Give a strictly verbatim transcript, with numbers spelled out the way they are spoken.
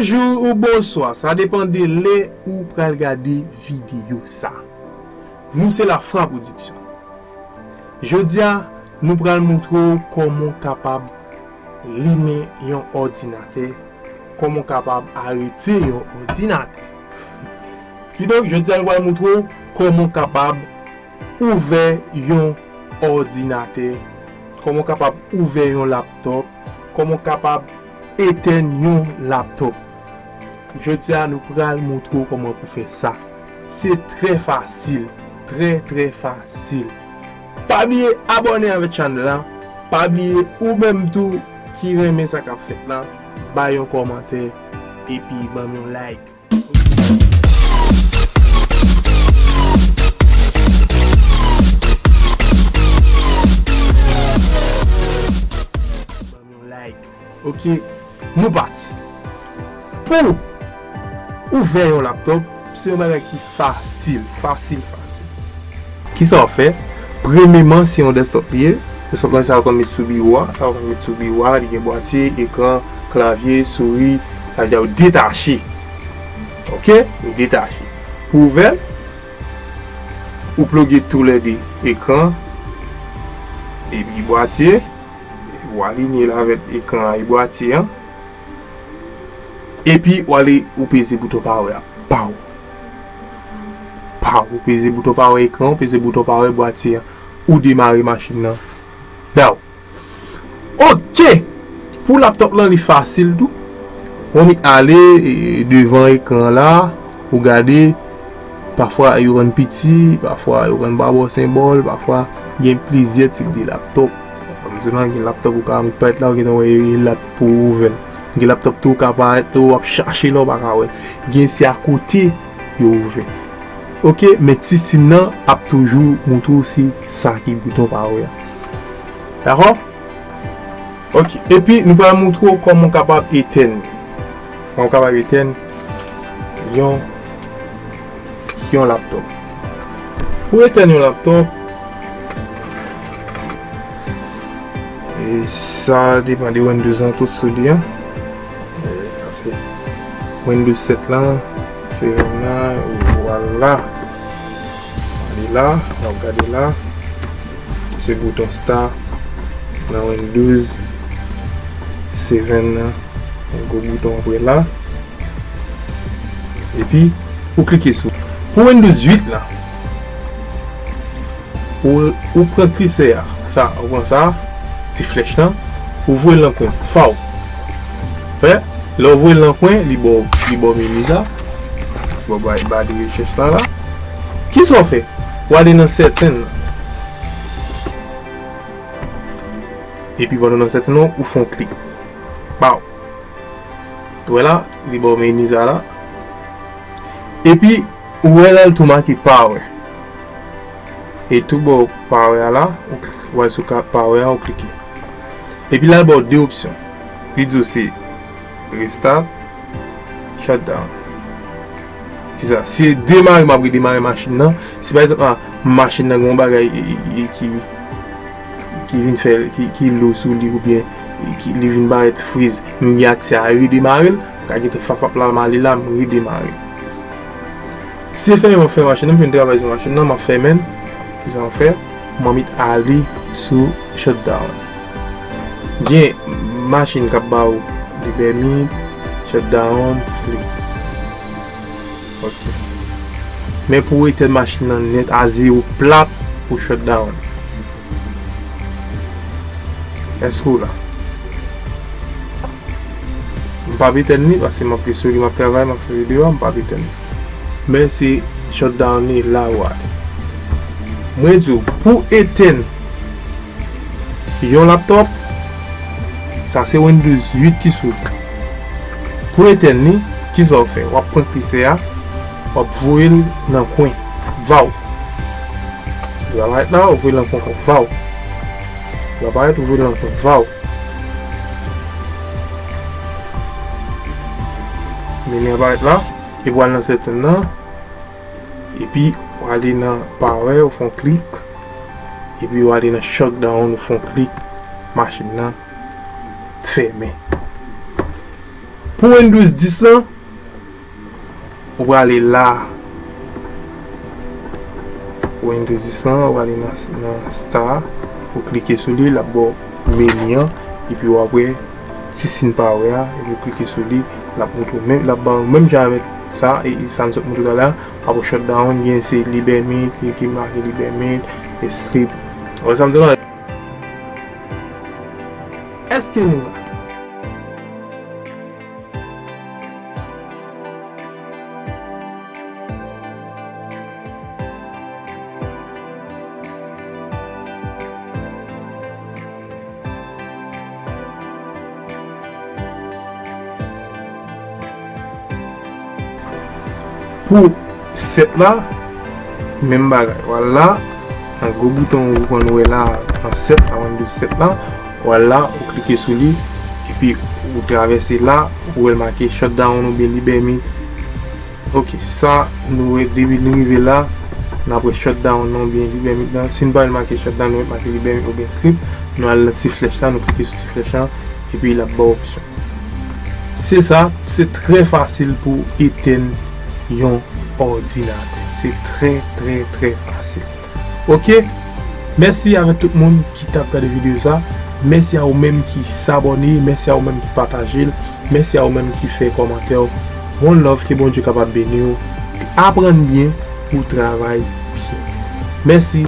Bonjou ou bonswa, sa depann de lè ou pral gade videyo sa. Nou se Lafra Production. Jodi a, nou pral montre w kòman w kapab limen yon òdinatè, kòman w kapab arete yon òdinatè. Kidonk, jodi a, nou pral montre w kòman w kapab ouvè yon òdinatè, kòman w kapab ouvè yon laptòp, kòman w kapab etèn yon laptòp. Jodi a, nou pral montre w kòman pou fè sa. Se trè fasil, trè, trè fasil. Pa bliye abòne avèk chanèl la. Pa bliye ou menm tou ki renmen sa k ap fèt la, bay yon kòmantè epi ban m yon like. Ban m yon like. Ok, nou pati. Pou ouvè yon laptòp, se yon bagay ki fasil, fasil, fasil. Kisa w ap fè? Premyeman, se yon desktop li ye. Desktop la, sa w konn met sou biwo a, sa w konn met sou biwo a, li gen bwatye, ekran, klavye, souri, sa vle di ou detache. Ok? Ou detache. Pou ouvè l, ou ploge toulède ekran epi bwatye, ou alinye l avèk ekran an e bwatye an. Epi, w ale, ou peze bouton power a. Paw. Paw. Ou peze bouton power ekran, ou peze bouton power bwatye a. Ou demare machin nan. Daw. Ok! Pou laptop lan, li fasil tou. W annik ale, e, devan ekran la, ou gade, pafwa yo rann piti, pafwa yo rann pa ba w senbòl, pafwa gen plizyè tip de laptop. Kòm se nan gen laptop ou ka met parèt la, ou gentan wè e lap pou ou ouvè l. Gen laptop tou ou ka parèt tou, w ap chache la, ou pa ka wè. Gen se akote yo ouvè. Ok, men ti siy nan ap toujou montre w se sa ki bouton power a. Dakò? Ok, epi nou pral montre w kòman w kapab etèn. Kòman w kapab etèn yon, yon laptop. Pou etèn yon laptop, e sa depann de Windows lan tou sou li an. E, paske Windows sèt lan, se yon la, vwala. Li la, n ap gade la. Se bouton start nan Windows sèt lan. Yon gwo bouton apre la. Epi, ou klike sou. Pou Windows uit la, ou, ou pran klise a, sa, ou pran sa, ti flèch lan, ou voye l nan kwen. Faw. Fè, lè ou voye l nan kwen, li ba w, li ba w meni sa. Li ba w ba, ba de rechèch la, la. Kisa w fè? W ale nan sèten la. Epi pandan w nan sèten la, ou fè yon klik. Baw. Ou wè la, li ba w meni sa la. Epi, ou wè la, l tou make power. E tou bò power a la, ou klik, ou al sou ka power a, ou klike. Epi la, l ba w de opsyon. Li di w se restart, shutdown. Kisa? Se demare, m ap redemare machin nan. Si pa egzanp, a, machin nan gen yon bagay, e, e, e, ki, ki vin fè, ki, ki lou sou li oubyen, e, ki, li vin parèt friz, m gen aksè a redemare l, m ka kite fap fap la, m ale la, m redemare. Se fèmen m ap fè machin nan, m fin travay sou machin nan, m ap fèmen l. Kisa m ap fè? M annik ale sou shutdown. Gen machin k ap ba ou li pèmi shutdown, sleep. Ok. Men pou w etèn machin nan nèt a zewo plat pou shutdown. Èske w la? M p ap etèn li paske m ap sou li, m ap travay, m ap fè videyo a, m p ap etèn li. Men se shutdown li la ou a. Mwen di w, pou etèn yon laptop, sa se Windows uit ki sou li. Pou etèn li, kisa w fè? W ap pran klise a, w ap voye l nan kwen. Vaw. Li va parèt la, ou voye l nan kwen. Vaw. Li va parèt, ou voye l nan kwen. Vaw. Meni a parèt la. Epi w al nan sèten nan. Epi w ale nan power, ou fè yon klik. Epi w ale nan shutdown, ou fè yon klik. Machin nan fèmen. Pou Windows dis lan, ou prale la. Pou Windows dis lan, ou prale nan, nan Start, ou klike sou li, l ap ba w meni an, epi w ap wè ti siy power a, epi w klike sou li, l ap montre w menm, l ap ba w menm jan avèk sa, e, e sa n sot montre talè a, apre shutdown, gen se Libermint, ki, ki make Libermint, e sleep. Ou wè sa m di w la? Èske nou la? Pou sèt la, menm bagay. W al la, nan gwo bouton ou konn wè la, nan sèt la, Windows sèt la, w al la, ou klike sou li, epi ou travèse la, ou wè l make shutdown oubyen Libermint. Ok, sa, nou wè, depi nou rive la, n ap wè shutdown nan oubyen Libermint nan. Si n pa wè l make shutdown, nou wè make Libermint oubyen sleep. Nou al nan ti flèch la, nou klike sou ti flèch la, epi l ap ba w opsyon. Se sa, se trè fasil pou etenn yon òdinatè. Se trè, trè, trè fasil. Ok? Mèsi avèk tout moun ki t ap gade videyo sa. Mèsi a ou menm ki sabòne. Mèsi a ou menm ki pataje l. Mèsi a ou menm ki fè kòmantè w. One love, ke Bondye kapab beni w. Aprann byen pou w travay byen. Mèsi.